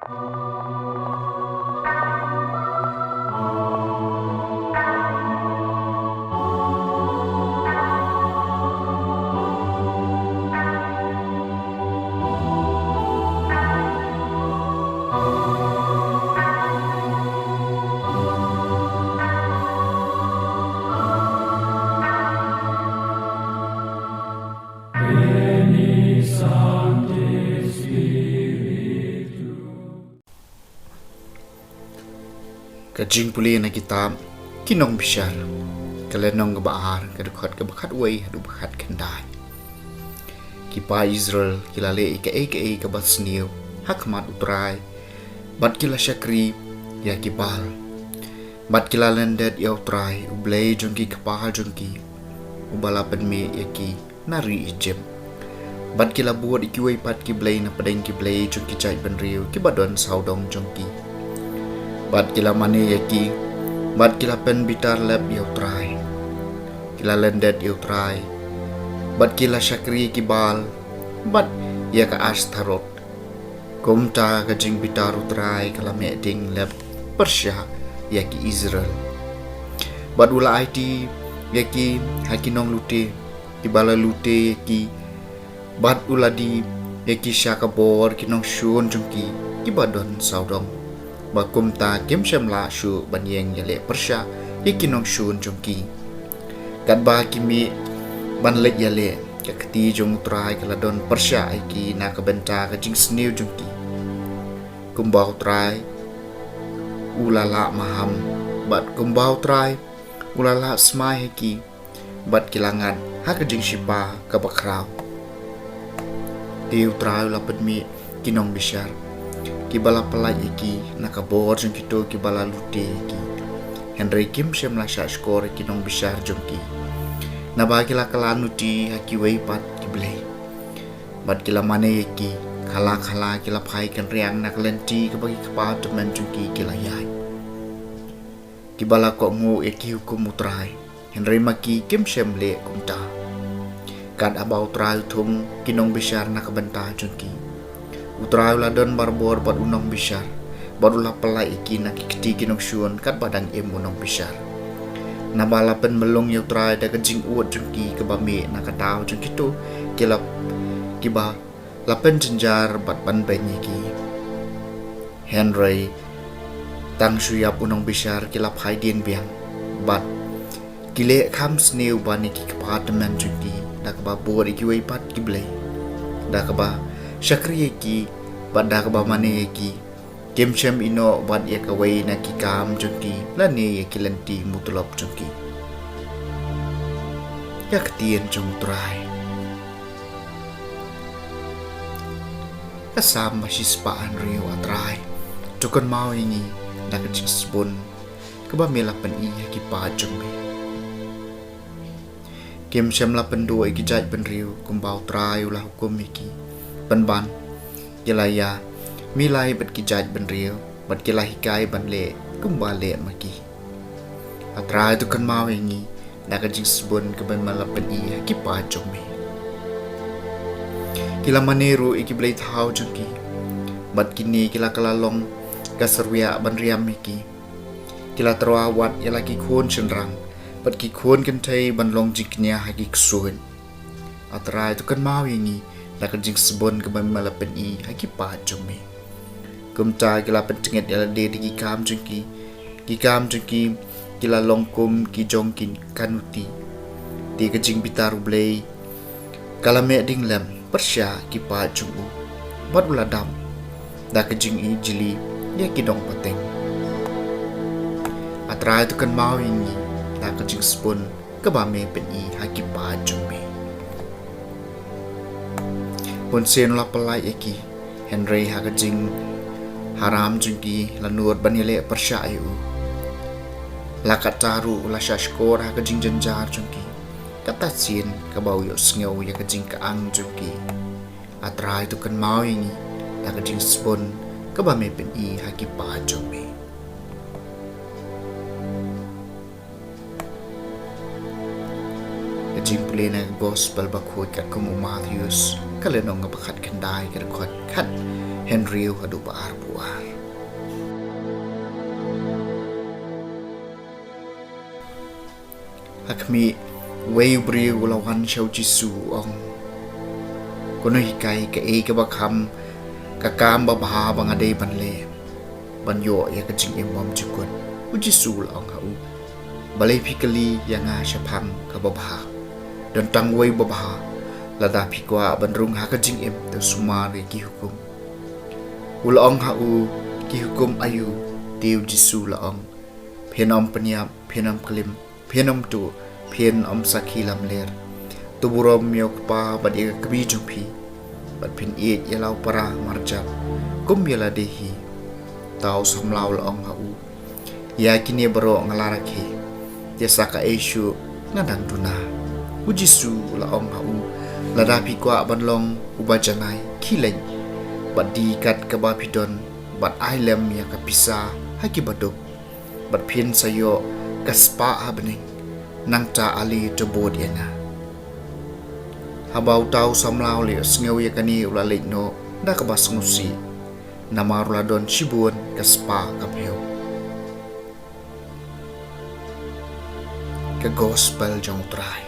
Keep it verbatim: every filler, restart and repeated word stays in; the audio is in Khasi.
Ka jingpule na kitab Ki Nongbishar, ka lynnong kaba ar, ka dkhot kaba khatwei haduh ba khatkhyndai. Ki paid Israel ki la leh ïa kaei kaei kaba sniew ha khmat U Trai, bad ki la shakri ïa ki Baal, bad ki la lyndet ïa U Trai, U Blei jong ki kpa jong ki, uba la pynmih ïa ki na ri Ijipt. Bad ki la bud ïa kiwei pat ki blei na pdeng ki blei jong ki jaitbynriew kiba don sawdong jong ki, bad ki la mane ïa ki, bad ki la pynbitar lep ïa U Trai. Ki la lyndet ïa U Trai, bad ki la shakri ïa ki Baal, bad ïa ka Ashtaroth. Kumta ka jingbitar U Trai ka la meh ding lep pyrshah ïa ki Israel. Bad u la aiti ïa ki ha ki nonglute, kiba la lute ïa ki, bad u la die ïa ki sha ka bor ki nongshun jong ki kiba don sawdong. Ba kumta kim shym lah shuh ban ïeng ïaleh pyrshah ïa ki nongshun jong ki, katba ki mih ban leit ïaleh. Ka kti jong U Trai ka la don pyrshah ïa ki na ka bynta ka jingsniew jong ki, kumba U Trai u la lah maham, bad kumba U Trai u la lah smai ha ki, bad ki la ngat ha ka jingshipa kaba khraw. Te U Trai u la pynmih ki nongbishar kiba la pyllait ïa ki na ka bor jong kito kiba la lute ïa ki. Hynrei kim shym la shahshkor ïa ki nongbishar jong ki, naba ki la kylla nuti ha kiwei pat ki blei. Bad ki la mane ïa ki, khynla khynla ki la phai kynriang na ka lynti kaba ki kpa tymmen jong ki ki la ïaid, kiba la kohnguh ïa ki hukum U Trai. Hynrei ma ki kim shym leh kumta. Kat haba U Trai u thung ki nongbishar na ka bynta jong ki, U Trai u la don barabor bad u nongbishar, bad u la pyllait ïa ki na ki kti ki nongshun katba dang im u nongbishar. Naba la pynmlung ïa U Trai da ka jingud jong ki kaba mih na ka daw jong kito ki la, kiba la pynjynjar bad pynbeiñ ïa ki. Hynrei tang shu ïap u nongbishar ki la phai dien biang, bad ki leh kham sniew ban ïa ki kpa tymmen jong ki, da kaba bud ïa kiwei pat ki blei, da kaba shakri ïa ki, bad da kaba mane ïa ki. Kim shym ïehnoh bad ïa kawei na ki kam jong ki lane ïa ki lynti mutlop jong ki. Ka ktien jong U Trai. Ka Salm ba shispah hynriew. A Trai, to kynmaw ïa ngi da ka jingsbun kaba me la pyni ha ki paid jong me. Kim shym la pynduh ïa ki jaitbynriew kumba U Trai u la hukum ïa ki, pynban ki la ïamih lai bad ki jaitbynriew, bad ki la hikai ban leh kumba leh ma ki. A Trai, to kynmaw ïa ngi da ka jingsbun kaba me la pyni ha ki paid jong me. Ki la mane ruh ïa ki blei thaw jong ki, bad kine ki la kylla long ka syrwiah ban riam ïa ki. Ki la tyrwa wat ïa la ki khun shynrang bad ki khun kynthei ban long jingkñia ha ki ksuid. A Trai, to kynmaw ïa ngi da ka jingsbun kaba me la pyni ha ki paid jong me. Kumta ki la pyntngit ïa lade da ki kam jong ki, ki kam jong ki ki la long kum ki jong ki kanuti. Te ka jingbitar U Blei ka la meh ding lem pyrshah ki paid jong u, bad u la dap da ka jingijli ïa ki nongpateng. A Trai, to kynmaw ïa ngi da ka jingsbun kaba me pyni ha ki paid jong me. Bunsien u la pyllait ïa ki, hynrei ha ka jingharam jong ki la nud ban ïaleh pyrshah ïa u. La katta ruh u la shahshkor ha ka jingjynjar jong ki, katta sien kaba u ïohsngew ïa ka jingkyang jong ki. A Trai, to kynmaw ïa ngi da ka jingsbun kaba me pyni ha ki paid jong me. Ka jingpule na ka Gospel bakhuid katkum u Mathaios, ka lynnong kaba khatkhyndai, ka dkhot khat hynriew haduh ba arphew ar. Ha khmih, uwei u briew u la wan sha u Jisu u ong, Ko nonghikai, kaei kaba kham ka kam babha ba nga dei ban leh ban ïoh ïa ka jingim bymjukut? U Jisu u la ong ha u, Balei phi kylli ïa nga shaphang kaba bha? Don tang uwei uba bha. Lada phi kwah ban rung ha ka jingim, to sumar ïa ki hukum. U la ong ha u, Ki hukum aïu? Te u Jisu u la ong, Phin ym pynïap, phin ym klim, phin ym tuh, phin ym sakhi lamler. To burom ïa u kpa bad ïa ka kmie jong phi, bad phin ïeit ïa la u para marjan kum ïa lade hi. Uta u samla u la ong ha u, Ïa kine baroh nga la rakhe, te sa kaei shuh nga dang duna? U Jisu u la ong ha u, Lada phi kwah ban long uba janai, khie leit bad die kat kaba phi don, bad ai lem ïa ka pisa ha ki baduk, bad phin sa ïoh ka spah ha bneng. Nangta ale to bud ïa nga. Haba uta u samla u la ïohsngew ïa kane, u la leit noh da kaba sngewsih, namar u la don shibun ka spah ka phew. Ka Gospel jong u Trai.